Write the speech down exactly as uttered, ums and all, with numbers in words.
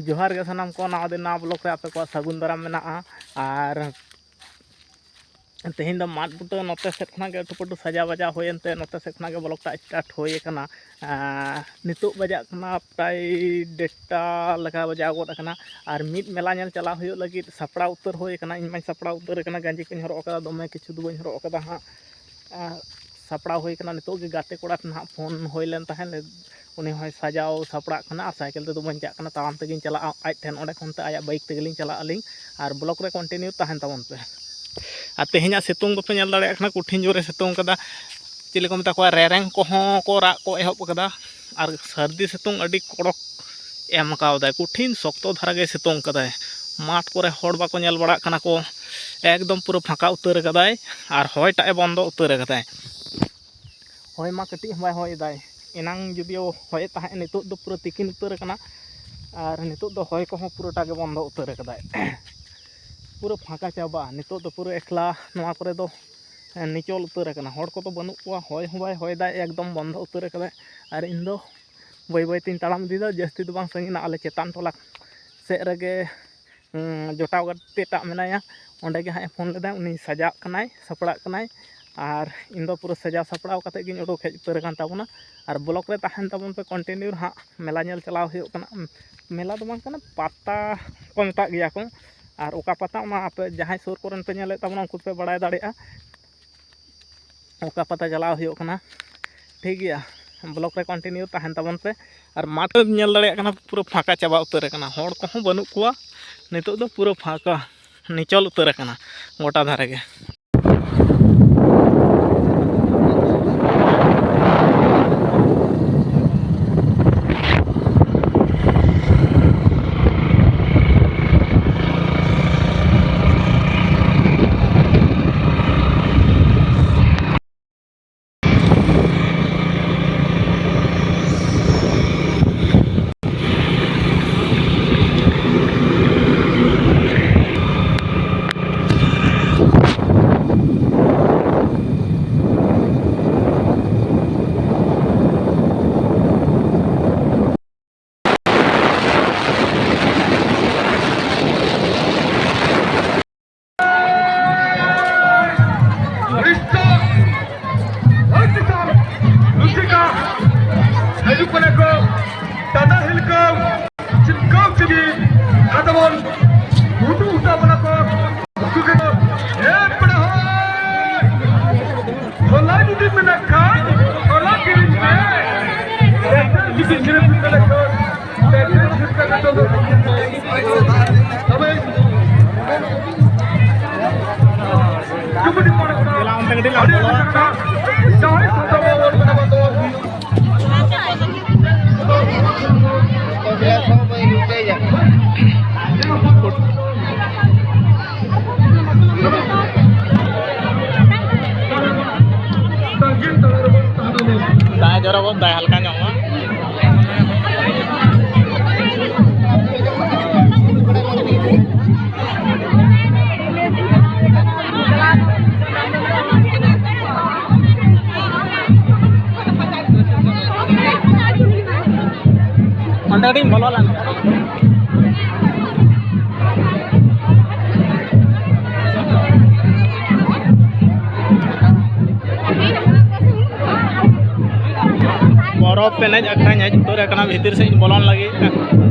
ᱡᱚᱦᱟᱨ ᱜᱮ ᱥᱟᱱᱟᱢ ᱠᱚ, ᱱᱟᱣᱟ ᱫᱤᱱ ᱱᱟᱣᱟ ᱵᱞᱚᱜ ᱨᱮ ᱟᱯᱮ ᱠᱚᱣᱟᱜ ᱥᱟᱹᱜᱩᱱ ᱫᱟᱨᱟᱢ ᱢᱮᱱᱟᱜᱼᱟ᱾ ᱟᱨ ᱛᱮᱦᱮᱧ ᱫᱚ ᱢᱟᱴ ᱵᱩᱴᱟᱹ ᱱᱚᱛᱮ ᱥᱮᱫ ᱠᱷᱚᱱᱟᱜ ᱜᱮ ᱟᱹᱴᱩ ᱯᱟᱹᱴᱩ ᱥᱟᱡᱟᱣ ᱵᱟᱡᱟᱣ ᱦᱩᱭᱮᱱ ᱛᱮ ᱱᱚᱛᱮ ᱥᱮᱫ ᱠᱷᱚᱱᱟᱜ ᱜᱮ ᱵᱞᱚᱜ ᱴᱟᱜ ᱥᱴᱟᱨᱴ ᱦᱩᱭ ᱟᱠᱟᱱᱟ᱾ ᱟᱨ ᱱᱤᱛᱚᱜ ᱵᱟᱡᱟᱜ ᱠᱟᱱᱟ ᱯᱨᱟᱭ ᱰᱮᱴᱴᱟ ᱞᱮᱠᱟ ᱵᱟᱡᱟᱣ ᱜᱚᱫ ᱟᱠᱟᱱᱟ᱾ ᱟᱨ ᱢᱤᱫ ᱢᱮᱞᱟ ᱧᱮᱞ ᱪᱟᱞᱟᱣ ᱦᱩᱭᱩᱜ ᱞᱟᱹᱜᱤᱫ ᱥᱟᱯᱲᱟᱣ ᱩᱛᱟᱹᱨ ᱦᱩᱭ ᱟᱠᱟᱱᱟ᱾ ᱤᱧ ᱢᱟᱧ ᱥᱟᱯᱲᱟᱣ ᱩᱛᱟᱹᱨ ᱟᱠᱟᱱᱟ, ᱜᱟᱸᱡᱤ ᱠᱚᱧ ᱦᱚᱨᱚᱜ ᱟᱠᱟᱫᱟ, ᱫᱚᱢᱮ ᱠᱤᱪᱷᱩ ᱫᱚ ᱵᱟᱹᱧ ᱦᱚᱨᱚᱜ ᱟᱠᱟᱫᱟ ᱦᱟᱸᱜ᱾ ᱟᱨ ᱥᱟᱯᱲᱟᱣ ᱦᱩᱭ ᱟᱠᱟᱱᱟ᱾ ᱱᱤᱛᱚᱜ ᱜᱮ ᱜᱟᱛᱮ ᱠᱚᱲᱟ ᱴᱷᱮᱱ ᱦᱟᱸᱜ ᱯᱷᱳᱱ ᱦᱩᱭ ᱞᱮᱱ ᱛᱟᱦᱮᱸᱫ, ᱩᱱᱤ ᱦᱚᱸᱭ ᱥᱟᱡᱟᱣ ᱥᱟᱯᱲᱟᱜ ᱠᱟᱱᱟ᱾ ᱟᱨ ᱥᱟᱭᱠᱮᱞ ᱛᱮᱫᱚ ᱵᱟᱹᱧ ᱪᱟᱜ ᱠᱟᱱᱟ, ᱛᱟᱲᱟᱢ ᱛᱮᱜᱮᱧ ᱪᱟᱞᱟᱜᱼᱟ ᱟᱡ ᱴᱷᱮᱱ, ᱚᱸᱰᱮ ᱠᱷᱚᱱ ᱛᱮ ᱟᱭᱟᱜ ᱵᱟᱭᱤᱠ ᱛᱮᱜᱮᱞᱤᱧ ᱪᱟᱞᱟᱜ ᱟᱹᱞᱤᱧ᱾ ᱟᱨ ᱵᱞᱚᱜ ᱨᱮ ᱠᱚᱱᱴᱤᱱᱤᱭᱩ ᱛᱟᱦᱮᱱ ᱛᱟᱵᱚᱱ ᱯᱮ᱾ ᱟᱨ ᱛᱮᱦᱮᱧᱟᱜ ᱥᱤᱛᱩᱝ ᱫᱚᱯᱮ ᱧᱮᱞ ᱫᱟᱲᱮᱭᱟᱜ ᱠᱟᱱᱟ, ᱠᱚᱴᱷᱤᱱ ᱡᱳᱨᱮ ᱥᱤᱛᱩᱝ ᱠᱟᱫᱟ᱾ ᱪᱮᱫ ᱠᱚ ᱢᱮᱛᱟ ᱠᱚᱣᱟ, ᱨᱮᱨᱮᱝ ᱠᱚᱦᱚᱸ ᱠᱚ ᱨᱟᱜ ᱠᱚ ᱮᱦᱚᱵ ᱠᱟᱫᱟ᱾ ᱟᱨ ᱥᱟᱹᱨᱫᱤ ᱥᱤᱛᱩᱝ ᱟᱹᱰᱤ ᱠᱚᱲᱚᱠ ᱮᱢ ᱠᱟᱣᱫᱟᱭ, ᱠᱚᱴᱷᱤᱱ ᱥᱚᱠᱛᱚ ᱫᱷᱟᱨᱟ ᱜᱮ ᱥᱤᱛᱩᱝ ᱠᱟᱫᱟᱭ᱾ ᱢᱟᱴᱷ ᱠᱚᱨᱮ ᱦᱚᱲ ᱵᱟᱠᱚ ᱧᱮᱞ ᱵᱟᱲᱟᱜ ᱠᱟᱱᱟ ᱠᱚ, ᱮᱠᱫᱚᱢ ᱯᱩᱨᱟᱹ ᱯᱷᱟᱸᱠᱟ ᱩᱛᱟᱹᱨ ᱠᱟᱫᱟᱭ᱾ ᱟᱨ ᱦᱚᱭ ᱴᱟᱜ ᱮ ᱵᱚᱱᱫᱚ ᱩᱛᱟᱹᱨ ᱠᱟᱫᱟᱭ᱾ ᱦᱚᱭ ᱢᱟ ᱠᱟᱹᱴᱤᱡ ᱦᱚᱸ ᱵᱟᱭ ᱦᱚᱭ ᱮᱫᱟᱭ᱾ ᱮᱱᱟᱝ ᱡᱩᱫᱤᱭᱳ ᱦᱚᱭᱮᱫ ᱛᱟᱦᱮᱸᱫ, ᱱᱤᱛᱚᱜ ᱫᱚ ᱯᱩᱨᱟᱹ ᱛᱤᱠᱤᱱ ᱩᱛᱟᱹᱨ ᱟᱠᱟᱱᱟ᱾ ᱟᱨ ᱱᱤᱛᱚᱜ ᱫᱚ ᱦᱚᱭ ᱠᱚᱦᱚᱸ ᱯᱩᱨᱟᱹᱴᱟ ᱜᱮ ᱵᱚᱱᱫᱚ ᱩᱛᱟᱹᱨ ᱟᱠᱟᱫᱟᱭ᱾ ᱯᱩᱨᱟᱹ ᱯᱷᱟᱸᱠᱟ ᱪᱟᱵᱟ᱾ ᱱᱤᱛᱚᱜ ᱫᱚ ᱯᱩᱨᱟᱹ ᱮᱠᱞᱟ ᱱᱚᱣᱟ ᱠᱚᱨᱮ ᱫᱚ, ᱮ, ᱱᱤᱪᱚᱞ ᱩᱛᱟᱹᱨ ᱟᱠᱟᱱᱟ᱾ ᱦᱚᱲ ᱠᱚᱫᱚ ᱵᱟᱹᱱᱩᱜ ᱠᱚᱣᱟ, ᱦᱚᱭ ᱦᱚᱸ ᱵᱟᱭ ᱦᱚᱭ ᱫᱟᱭ, ᱮᱠᱫᱚᱢ ᱵᱚᱱᱫᱚ ᱩᱛᱟᱹᱨ ᱟᱠᱟᱫᱟᱭ᱾ ᱟᱨ ᱤᱧ ᱫᱚ ᱵᱟᱹᱭ ᱵᱟᱹᱭ ᱛᱤᱧ ᱛᱟᱲᱟᱢ ᱤᱫᱤᱭᱮᱫᱟ᱾ ᱡᱟᱹᱥᱛᱤ ᱫᱚ ᱵᱟᱝ ᱥᱟᱺᱜᱤᱧᱟ, ᱟᱞᱮ ᱪᱮᱛᱟᱱ ᱴᱚᱞᱟ ᱥᱮᱫ ᱨᱮᱜᱮ ᱩᱸ, ᱡᱚᱴᱟᱣ ᱜᱟᱛᱮ ᱴᱟᱜ ᱢᱮᱱᱟᱭᱟ, ᱚᱸᱰᱮ ᱜᱮ ᱦᱟᱸᱜ ᱮ ᱯᱷᱳᱱ ᱞᱮᱫᱟ, ᱩᱱᱤ ᱥᱟᱡᱟᱜ ᱠᱟᱱᱟᱭ, ᱥᱟᱯᱲᱟᱜ ᱠᱟᱱᱟᱭ᱾ ᱟᱨ ᱤᱧ ᱫᱚ ᱯᱩᱨᱟᱹ ᱥᱟᱡᱟᱣ ᱥᱟᱯᱲᱟᱣ ᱠᱟᱛᱮᱫ ᱜᱤᱧ ᱩᱰᱩᱠ ᱦᱮᱡ ᱩᱛᱟᱹᱨ ᱟᱠᱟᱱ ᱛᱟᱵᱚᱱᱟ᱾ ᱟᱨ ᱵᱞᱚᱜ ᱨᱮ ᱛᱟᱦᱮᱱ ᱛᱟᱵᱚᱱ ᱯᱮ ᱠᱚᱱᱴᱤᱱᱤᱭᱩ ᱦᱟᱸᱜ᱾ ᱢᱮᱞᱟ ᱧᱮᱞ ᱪᱟᱞᱟᱣ ᱦᱩᱭᱩᱜ ᱠᱟᱱᱟ᱾ ᱢᱮᱞᱟ ᱫᱚ ᱵᱟᱝ ᱠᱟᱱᱟ, ᱯᱟᱛᱟ ᱠᱚ ᱢᱮᱛᱟᱜ ᱜᱮᱭᱟ ᱠᱚ᱾ ᱟᱨ ᱚᱠᱟ ᱯᱟᱛᱟ, ᱚᱱᱟ ᱟᱯᱮ ᱡᱟᱦᱟᱸᱭ ᱥᱩᱨ ᱠᱚᱨᱮᱱ ᱯᱮ ᱧᱮᱞᱮᱫ ᱛᱟᱵᱚᱱᱟ, ᱩᱱᱠᱩ ᱯᱮ ᱵᱟᱲᱟᱭ ᱫᱟᱲᱮᱭᱟᱜᱼᱟ᱾ ᱚᱠᱟ ᱯᱟᱛᱟ ᱪᱟᱞᱟᱣ ᱦᱩᱭᱩᱜ ᱠᱟᱱᱟ᱾ ᱴᱷᱤᱠ ᱜᱮᱭᱟ, ᱵᱞᱚᱜ ᱨᱮ ᱠᱚᱱᱴᱤᱱᱤᱭᱩ ᱛᱟᱦᱮᱱ ᱛᱟᱵᱚᱱ ᱯᱮ᱾ ᱟᱨ ᱢᱟᱴᱷ ᱨᱮᱢ ᱧᱮᱞ ᱫᱟᱲᱮᱭᱟᱜ ᱠᱟᱱᱟ, ᱯᱩᱨᱟᱹ ᱯᱷᱟᱸᱠᱟ ᱪᱟᱵᱟ ᱩᱛᱟᱹᱨ ᱟᱠᱟᱱᱟ, ᱦᱚᱲ ᱠᱚᱦᱚᱸ ᱵᱟᱹᱱᱩᱜ ᱠᱚᱣᱟ᱾ ᱱᱤᱛᱚᱜ ᱫᱚ ᱯᱩᱨᱟᱹ ᱯᱷᱟᱸᱠᱟ, ᱱᱤᱪᱚᱞ ᱩᱛᱟᱹᱨ ᱟᱠᱟᱱᱟ ᱜᱚᱴᱟ ᱫᱷᱟᱨᱮ ᱜᱮ᱾ ᱩᱰᱩᱠ ᱛᱟᱵᱚᱱᱟ ᱠᱚ᱾ ᱩᱱᱠᱩ ᱜᱮ ᱮ ᱯᱮᱲᱟ ᱦᱚᱲ, ᱦᱚᱞᱟ ᱡᱩᱫᱤ ᱢᱮᱱᱟᱜ ᱠᱷᱟᱱ ᱦᱚᱞᱟ ᱠᱤᱨᱤᱧ ᱯᱮ᱾ ᱮᱴᱟᱜ ᱡᱩᱫᱤ ᱥᱤᱨᱤᱯ ᱢᱮᱱᱟᱜ ᱠᱷᱟᱱ ᱮᱴᱟᱜ ᱡᱩᱫᱤ ᱢᱮᱱᱟᱜ ᱠᱷᱟᱱ ᱛᱚᱵᱮ ᱠᱚᱢᱤᱴᱤ ᱯᱟᱲᱟ ᱠᱷᱚᱱᱟᱜ ᱫᱮᱞᱟ ᱚᱱᱛᱮ ᱠᱟᱹᱴᱤᱡ ᱞᱟᱝ ᱟᱹᱰᱤ ᱵᱚᱞᱚᱜᱼᱟ᱾ ᱟᱹᱰᱤ ᱡᱟᱦᱟᱸᱭ ᱥᱟᱱᱛᱟᱲ ᱵᱟᱵᱚᱱ ᱠᱟᱱᱟ ᱵᱚᱱ ᱫᱚ ᱫᱟᱜ ᱡᱚᱨᱚ ᱜᱚᱫ ᱫᱟᱭ ᱦᱟᱞᱠᱟ ᱧᱚᱜ ᱢᱟ᱾ ᱚᱸᱰᱮ ᱠᱟᱹᱴᱤᱡ ᱵᱚᱞᱚ ᱞᱮᱱ᱾ ᱯᱚᱨᱚᱵᱽ ᱮᱱᱮᱡ ᱟᱠᱷᱲᱟᱧ ᱦᱮᱡ ᱩᱛᱟᱹᱨ ᱟᱠᱟᱱᱟ, ᱵᱷᱤᱛᱤᱨ ᱥᱮᱫ ᱤᱧ ᱵᱚᱞᱚᱱ ᱞᱟᱹᱜᱤᱫ᱾